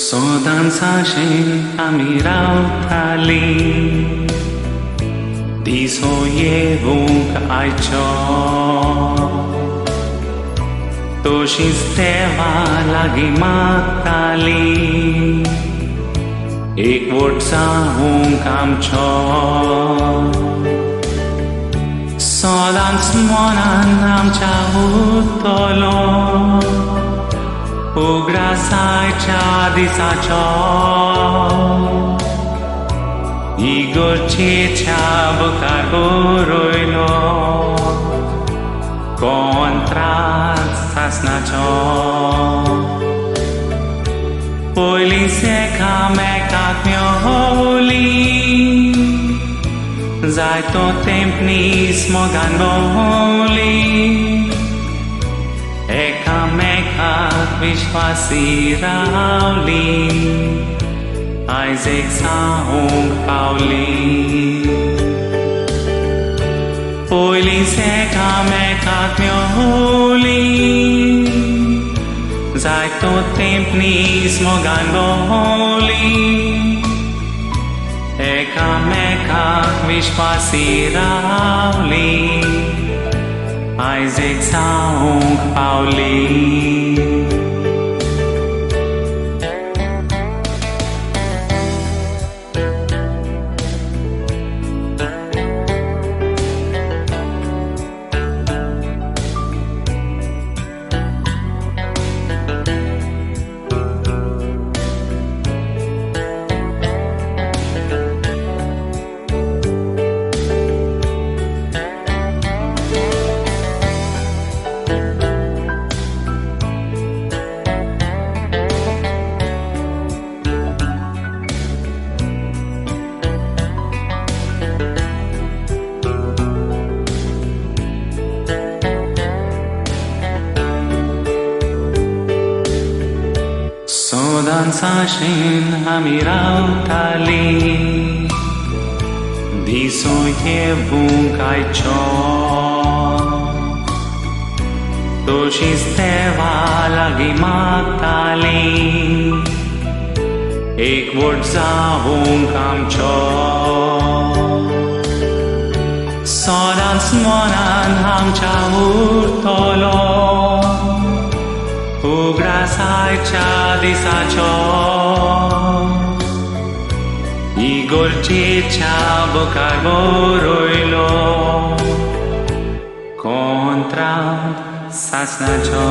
सदांच आशेन आमी रावतालीं दिसो येवंक आयचो तशीच देवा लागीं मागतालीं एकवट जावंक आमचो सदांच मनान आमच्या उरतलो उगडासाच्या दिसाचो इगर्जेच्या बुकार बरयलो कोंत्राद सासणाचो पयलींच एकामेकाक मेवली जायतो तेंप नीस मोगान भोंवली एकामेकाक विश्वासी रावली आयज एक जावंक पावली पयलींच एकामेकाक मेवली जायतो तेंप नीस मोगान भोंवली एकामेकाक विश्वासी रावली आयज एक जावंक पावली. सदांच आशेन आमी रावतालीं दिसो येवंक आयचो तशीच देवा लागीं मागतालीं एकवट जावंक आमचो सदांच मनान आमच्या उरतलो उगडासाच्या दिसाचो इगर्जेच्या बुकार बरयलो कोंत्राद सासणाचो.